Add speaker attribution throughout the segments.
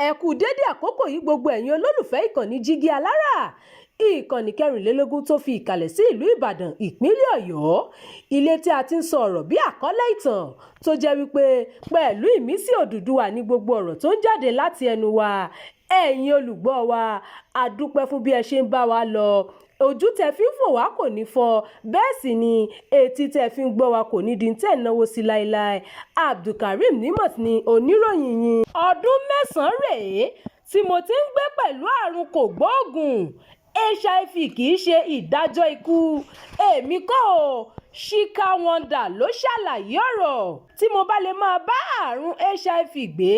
Speaker 1: Ẹ kú dédé àkókò yìí, gbogbo ẹ̀yin olólùfẹ́ ìkànnì Jígí Alára, ìkànnì 24 tó fi ìkàlẹ̀ sí ìlú Ìbàdàn, ìpínlẹ̀ Ọ̀yọ́, ilé tí a ti ń sọ ọ̀rọ̀ bí àkọlé ìtàn tó jẹ́ wípé pẹ̀lú ìmísí Odùduwà ní gbogbo ọ̀rọ̀ tó ń jáde láti ẹnu wa. Ẹ̀yin olùgbọ́ wa, a dúpẹ́ fún bí ẹ ṣe ń bá wa lọ. Ojú tẹ fi ń fò wá kò ní fọ́, bẹ́ẹ̀ sì ni etí tẹ fi ń gbọ́ wa kò ní di tẹ̀ náwó sí láéláé. Abdulkareem Nimot ni oníròyìn yín. Ọdún 9 rèé tí mo ti ń gbé pẹ̀lú àrùn kògbóògùn. HIV kì í ṣe ìdájọ́ ikú. Èmi kọ́ ò, Chika Wonder ló ṣàlàyé ọ̀rọ̀. Tí mo bá lè máa bá àrùn HIV gbé,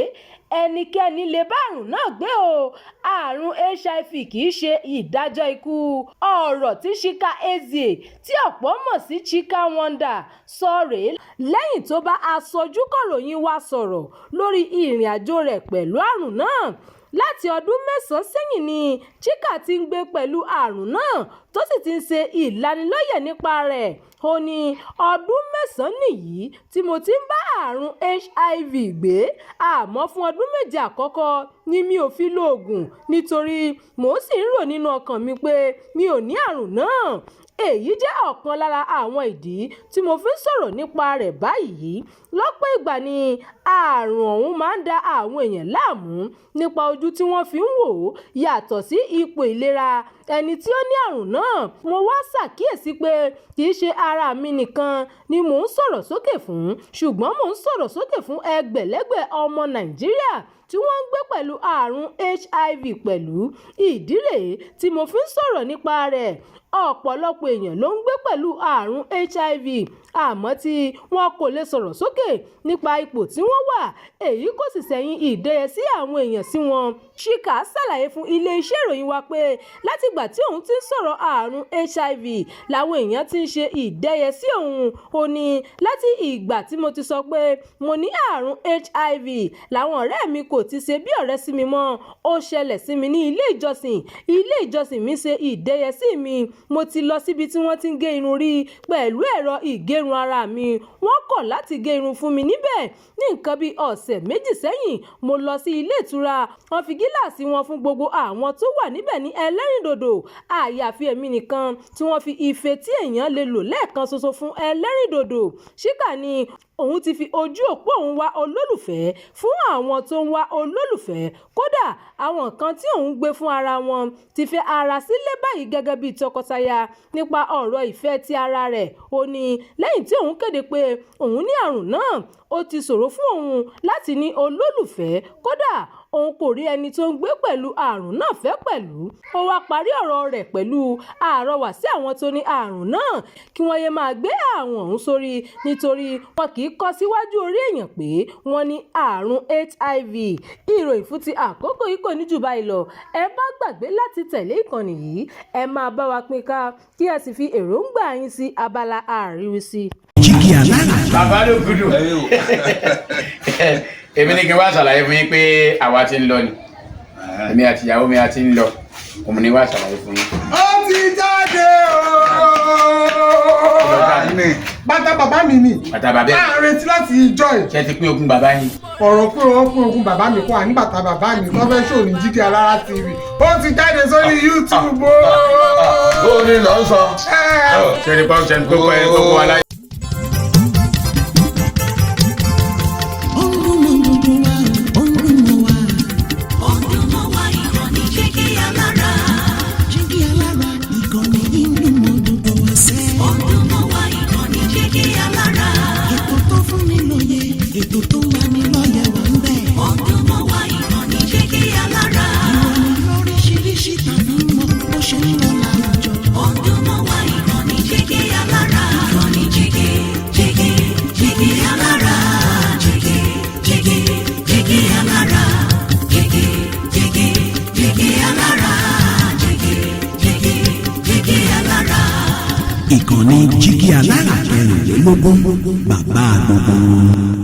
Speaker 1: ẹnikẹ́ni lè bá àrùn náà gbé o. Àrùn HIV kì í ṣe ìdájọ́ ikú. Ọ̀rọ̀ tí Chika Ezeugo, tí ọ̀pọ̀ mọ̀ sí Chika Wonder, sọ rèé lẹ́yìn tó bá aṣojúkọ̀ròyìn wa sọ̀rọ̀ lórí ìrìn àjò rẹ̀ pẹ̀lú àrùn náà. Láti ọdún 9 sẹ́yìn ni Chika ti ń gbé pẹ̀lú àrùn náà, tó sì ti ń ṣe ìlanilọ́yẹ̀ nípa rẹ̀. Ó ní, "Ọdún 9 nìyí tí mo ti ń bá àrùn HIV gbé, àmọ́ fún ọdún 7 àkọ́kọ́ ni mi ò fi lo oògùn nítorí mò ń sì ń rò nínú ọkàn mi pé mi ò ní àrùn náà. Èyí jẹ́ ọ̀kan lára àwọn ìdí tí mo fi ń sọ̀rọ̀ nípa rẹ̀ báyìí. Lọ́pọ̀ ìgbà ni àrùn ọ̀hún máa ń da àwọn èèyàn láàmú nípa ojú tí wọ́n fi ń wò ó yàtọ̀ sí ipò ìlera ẹni tí ó ní àrùn náà. Mo wá ṣàkíyèsí pé kì í ṣe ara mi nìkan ni mò ń sọ̀rọ̀ sókè fún, ṣùgbọ́n mò ń sọ̀rọ̀ sókè fún ẹgbẹ̀lẹ́gbẹ̀ ọmọ Nàìjíríà tí wọ́n ń gbé pẹ̀lú àrùn HIV pẹ̀lú. Ìdí rèé tí mo fi ń sọ̀rọ̀ nípa rẹ̀. Ọ̀pọ̀lọpọ̀ èèyàn ló ń gbé pẹ̀lú àrùn HIV àmọ́ tí wọn kò lè sọ̀rọ̀ sókè nípa ipò tí wọ́n wà, èyí kò sì ṣẹ̀yìn ìdẹ́yẹsí àwọn èèyàn sí wọn." Chika ṣàlàyé fún iléeṣẹ́ ìròyìn wa pé látìgbà tí òun ti ń sọ̀rọ̀ àrùn HIV làwọn èèyàn ti ń ṣe ìdẹ́yẹsí òun. Ó ní, "Láti ìgbà tí mo ti sọ pé mo ní àrùn HIV làwọn ọ̀rẹ́ mi kò ti ṣe bí ọ̀rẹ́ sí mi mọ́. Ó ṣẹlẹ̀ sí mi ní ilé ìjọsìn. Ilé ìjọsìn mi ṣe ìdẹ́yẹsí mi. Mo ti lọ síbi tí wọ́n ti ń gé irun rí pẹ̀lú ẹ̀rọ ìgẹrun ara mi, wọ́n kọ̀ láti gé irun fún mi níbẹ̀. Ní nǹkan bíi ọ̀sẹ̀ 2 sẹ́yìn, mo lọ sí ilé ìtura, wọ́n fi gíláàsì wọn fún gbogbo àwọn tó wà níbẹ̀ ní ẹlẹ́rìndòdò, àyàfi èmi nìkan tí wọ́n fi ife tí èèyàn lè lò lẹ́ẹ̀kan ṣoṣo fún ẹlẹ́rìndòdò." Chika ní òun ti fi ojú òpó òun wá olólùfẹ́ fún àwọn tó ń wá olólùfẹ́, kódà àwọn kan tí òun gbé fún ara wọn ti fẹ́ ara sílẹ̀ báyìí gẹ́gẹ́ bíi tọkọtaya. Nípa ọ̀rọ̀ ìfẹ́ ti ara rẹ̀, ó ní lẹ́yìn tí òun kéde pé òun ní àrùn náà, ó ti ṣòro fún òun láti ní olólùfẹ́, kódà òun kò rí ẹni tó ń gbé pẹ̀lú àrùn náà fẹ́ pẹ̀lú. Ó wáá parí ọ̀rọ̀ rẹ̀ pẹ̀lú àrọwà sí àwọn tó ní àrùn náà kí wọ́n yéé máa gbé àrùn ọ̀hún sórí, nítorí wọn kì í kọ síwájú orí èèyàn pé wọ́n ní àrùn HIV. Ìròyìn fún ti àkókò yìí kò ní jù báyìí lọ. Ẹ má gbàgbé láti tẹ̀lé ìkànnì yìí, ẹ máa bá wa pín ká, kí ẹ sì fi èròǹgbà yín sí abala àríwísí.
Speaker 2: Jígí Alára.
Speaker 3: Bàbá ló gudu. Èmi ní kí n wá ṣàlàyé fún yín pé àwa ti ń lọ ni, èmi àti ìyàwó mi a ti ń lọ. Òun ni wá ṣàlàyé fún yín.
Speaker 4: Ó ti jáde ooo. Bàtà bàbá mi ni.
Speaker 3: Bàtà bàbá ẹ̀.
Speaker 4: À ń retí láti ìjọ ẹ̀.
Speaker 3: Ṣé ti pín ogún bàbá yín?
Speaker 4: Ọ̀rọ̀ pé wọ́n pín ogún bàbá mi kọ́ à ní bàtà bàbá mi tó fẹ́ ṣòro ní Jígí Alára TV. Ó ti jáde sórí YouTube ooo.
Speaker 5: Ó ní lọ sọ.
Speaker 3: Ṣé ní pọ́n ṣe ní kókó ẹ̀ kókó aláyé.
Speaker 2: Ó ń dún mọ́ gbogbo wa, ó ń dún mọ́ wa.
Speaker 6: Ó ń dún mọ́ wa, ìkànnì Jígí Alára.
Speaker 2: Jígí Alára, ìkànnì yìí ń dún mọ́ gbogbo wa sẹ́.
Speaker 6: Ó ń dún mọ́ wa, ìkànnì Jígí Alára.
Speaker 2: Ètò tó fún ni lóye, ètò tó ń lani lọ́yẹ̀ wà ń bẹ̀.
Speaker 6: Ó ń dún mọ́ wa, ìkànnì Jígí Alára.
Speaker 2: Ìròyìn lóríṣiríṣi tàbí mọ bó ṣe ń lọ láwùjọ.
Speaker 6: Ó ń dún mọ́ wa, ìkànnì Jígí Alára. Ìkànnì Jígí, Jígí, Jígí Alára. Jígí, Jígí, Jígí Alára. Jígí, Jígí, Jígí Alára. Jígí, Jígí, Jígí Alára.
Speaker 2: Ìkànnì Jígí Alára 24, bàbá gbogbo wọn.